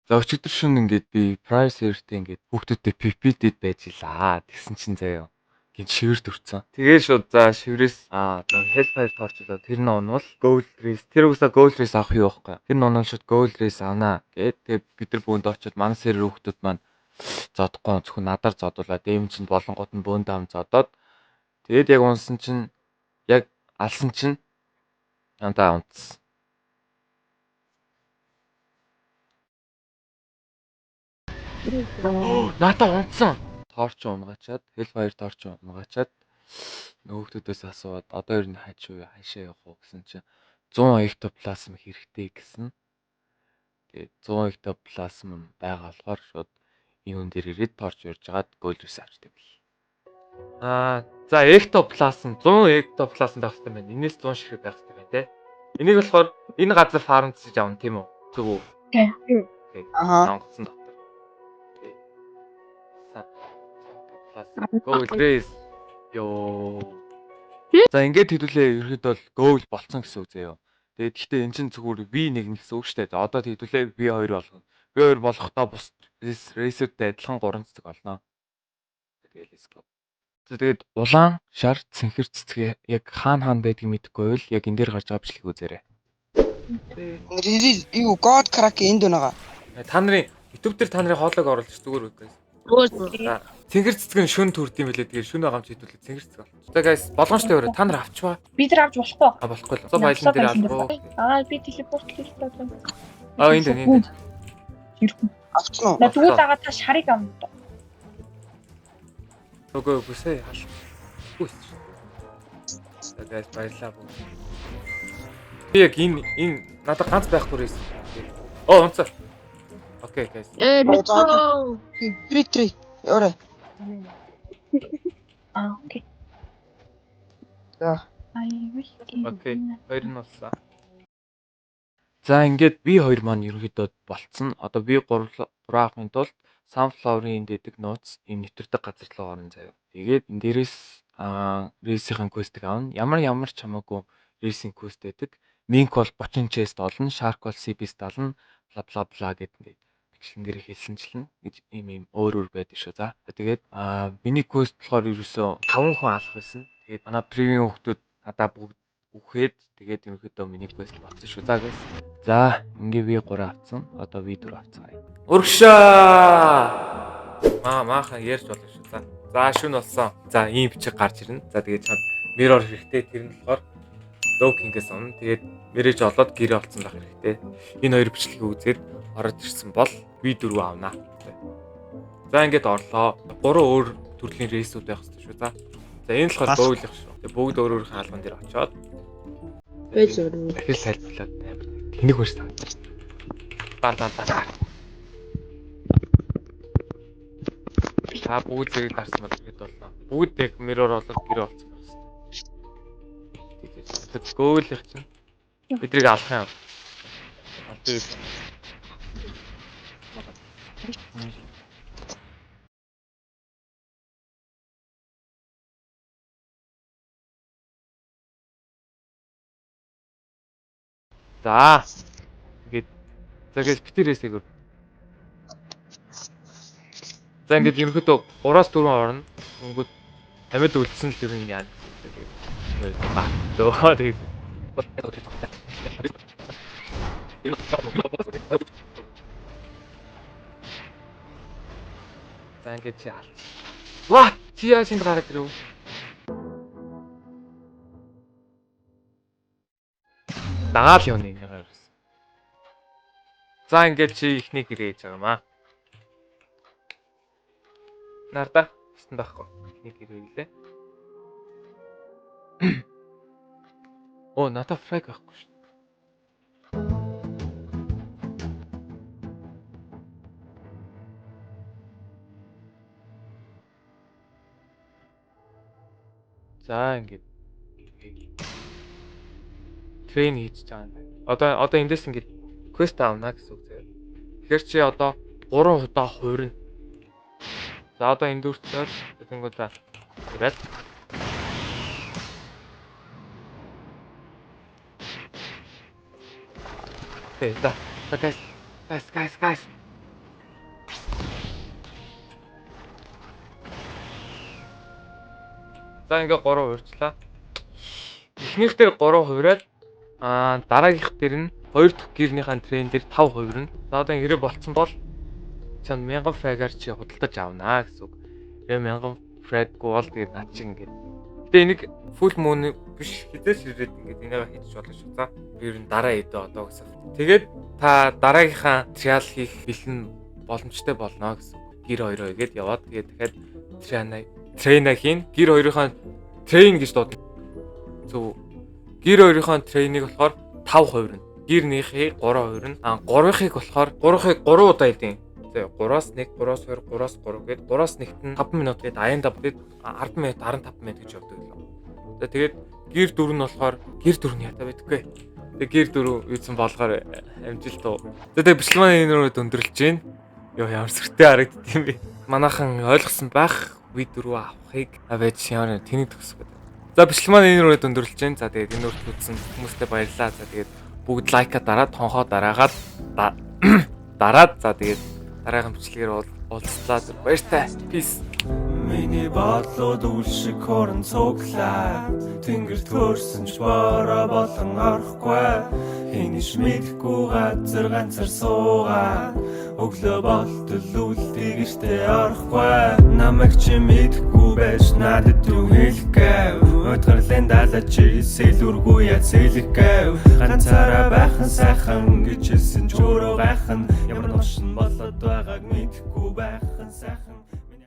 За, өчигдөр шөнө ингээд би Private Server-тэй ингээд хүүхдүүдтэй PvP-дэд байж илаа. Тэгсэн чинь заяа гинт шивэр төрцөн. Тэгээ шууд за шиврээс Hellfire torch-лоо. Тэр нь унвал Gold Race. Тэр угсаа Gold Race авах юу байхгүй. Тэр нь унвал шууд Gold Race авнаа гэд. Тэгээ бид нар бөөнд очиод манай сервер хүүхдүүд маань зодохгүй, зөвхөн надаар зодуулаа. Дэмж нь болонгууд нь бөөнд ам зодоод тэгээд яг унсан чинь, яг алсан чинь надаа унтсан. Надаа унтсан. Torch унгаачаад, Hellfire torch унгаачаад нөгөөхдөөс асууад одоо ер нь хажуу хаашаа явах уу гэсэн чинь 100 ectoplasm хэрэгтэй гэсэн. Тэгээд 100 ectoplasm байгаа болохоор шууд энэ хүн дээр ирээд torch урьж агаад gold race авчдаг юм бэл. За, ectoplasm, 100 ectoplasm байх хэрэгтэй байна. Энээс 100 ширхэг байх хэрэгтэй байна те. Энийг болохоор энэ газар farm хийж авна, тийм үү? Зөв үү? Тийм. Аа. Онгоцон дотор. Gold race. Йоо. За, ингээд хэдүүлээ ерөөхдөө бол goal болцсон гэсэн үг заяа. Тэгээд гэхдээ эн чинь зүгээр V1 гэсэн үг шүү дээ. За, одоо хэдүүлээ V2 болгоно. V2 болохдоо бус race-үүдтэй адилхан 3 цэцэг олно. Тэгээд let's go. За, тэгээд улаан, шар, цэнхэр цэцгээ яг хаана хаана байдгийг мэдэхгүй байвал яг энэ дээр гарч байгаа бичлэгийг үзээрэй. Юу, God Crack энд байна. Та нарын YouTube дээр та нарын хоолойг оруулж зүгээр үү, guys? Зүгээр. Цэнхэр цэцэг нь шүн төрд юм билээ. Тэгээд шүн байгаа юм чи хэдүүлээ цэнхэр цэцэг болчих. За guys, болгоомжтой өрөө, та нар авчваа. Бид нар авч болохгүй. А, болохгүй л. За, баялан дээр албуу. Би teleport лэх байна. А, энд байна, энд. Ирэхгүй. Авчихна уу? На, тэгвэл дагаа та шарыг авна доо. Үгүй, үгүй, сая хал. Үгүй. За guys, баярлалаа бүгд. Би яг энэ надад ганц байхгүй race. Оо, унцаа. Okay, guys. Э, let's go. 3 3. Яваарай. Аа, okay. За. Ай, Okay. Хоёр нь болсон. За, ингээд V2 маань ерөнхийдөө болцсон. Одоо V3 3 авахын тулд Sunflower-ын энд дэдэг нууц энэ нэвтэрдэг газар руу орно заяа. Тэгээд энэ дээрээс race-ийн quest-ийг авна. Ямар ямар ч хамаагүй race-ийн quest байдаг. Mink бол 30 chest олно, Shark бол Sea Beast олно, бла бла бла гэдэг ингээд бичлэн дээр хэлсэнчлэн гэж ийм ийм өөр өөр байдаг шүү. За, тэгээд миний quest болохоор ерөөсөө 5 хүн алах байсан. Тэгээд манай premium хүмүүс надаа бүгд үхээд тэгээд ерөнхийдөө миний quest болсон шүү. За guys. За, ингээ V3 авцсан. Одоо V4 авцгаая. Урагшаа! Маа маахан ярьж болно шүү. За. За, шүн болсон. За, ийм бичиг гарч ирнэ. За, тэгээд чад mirror хэрэгтэй. Тэр нь болохоор Low King-ээс унна. Тэгээд mirage олоод гэрээ олцсон байх хэрэгтэй. Энэ хоёр бичлэгийг үзээд ороод ирсэн бол V4 авнаа. За, ингээд орлоо. Гурван өөр төрлийн race-үүд байх хэрэгтэй шүү. За. За, энэ болохоор бөөлөх шүү. Тэгээд бүгд өөр өөр хаалган дээр очиод Байж өрөө. дахил тайлбарлаад амар тэнэг хөрс санагдаж. Бар бар бар. Та бүгд зэрэг дарсан бол ихэд болно. Бүгд яг mirror болоод гэрээ олцсон байх хэрэгтэй. Тэгээд гөөлөх чинь бидрийг алах юм. Албан. За. Ингээд за гэж бити race-ийг өр. За, ингээд ерөнхийдөө 3-аас 4 орно. Өнгөд амьд үлдсэн л ер нь яа. Тэгээд ба. Дөө тэгээд. За, ингээд чи алц. What? Чи яаж энд гараад ирэв? Дагаал явна энийгээр. За, ингээд чи ихний гэрээ хийж байгаа юм аа. Нарда бусдын байхгүй. Ихний гэрээ гэлээ. Оо, надад frag байхгүй шүү. За, ингээд train хийж байгаа юм байна. Одоо эндээс ингээд quest авна гэсэн үг заяа. Тэгэхээр чи одоо 3 удаа хуурна. За, одоо энэ дүртээр тэгэнгүүт ирээд. Тэ, за. За guys. Guys, guys, guys. За, ингээ 3 хувирчлаа. Эхнийх дээр 3 хувираад дараагийнх дээр нь хоёр дахь gear нийхаа train дээр 5 хувирна. За, одоо хэрэг болцсон бол чам 1000 frag аар чи худалдаж авнаа гэсэн үг. Тэгээ 1000 frag гүй бол тэгээд над шиг ингээд. Гэтэ энийг full moon биш, хизээч ирээд ингээд энийг хийж болно шүү. За, би ер нь дараа эдээ одоо гэсэн. Тэгээд та дараагийнхаа trial хийх бэлэн боломжтой болно гэсэн. Gear 2 гээд яваад тэгээд дахиад train а хийн. Gear 2-ынхаа train гэж дуудана. Зөв. Gear 2-ынхаа train ийг болохоор 5 хувирна. Gear 1-ийг 3 хувирна. А 3-ыг болохоор 3-ыг 3 удаа идэв. За, 3-аас 1, 3-аас 2, 3-аас 3 гээд 3-аас 1-т нь 5 минут гээд 85 гээд 10 минут, 15 минут гэж явдаг лөө. За, тэгээд gear 4 нь болохоор gear 4 нь ятаа байдаггүй. Тэгээ gear 4 юусэн болгоор амжилт уу. За, тэгээ бичлэг маань энэ рүү өндөрлөж байна. Йоо, ямар сүртэй харагдд юм бэ. Манайхан ойлгосон байх V4 авахыг байж ямар тэнийг төгсөх гэдэг. За, бичлэг маань энэ рүү өндөрлөж байна. За, тэгээд энэ үрт үзсэн хүмүүстээ баярлалаа. За, тэгээд бүгд like аа дараад, тонхоо дараагаад дараад, за, тэгээд дараагийн бичлэгээр уулзлаа. Баяртай. Peace. Миний бодлууд үл шиг хорон цуглаа. Тэнгэр төрсөн ч бороо болон орохгүй. Хиниш мэдхгүй газар ганцар суугаа. Өглөө болтол үлдээ гэртээ орохгүй. Намайг чи мэдхгүй байж надад юу хэлэх гэв? Уйтгарлын далаа чи сэлүргүй яа сэлэх гэв? Ганцаараа байхан сайхан гэж хэлсэн ч өөрөө гайхан. Ямар ношин болоод байгааг мэдэхгүй байхан сайхан.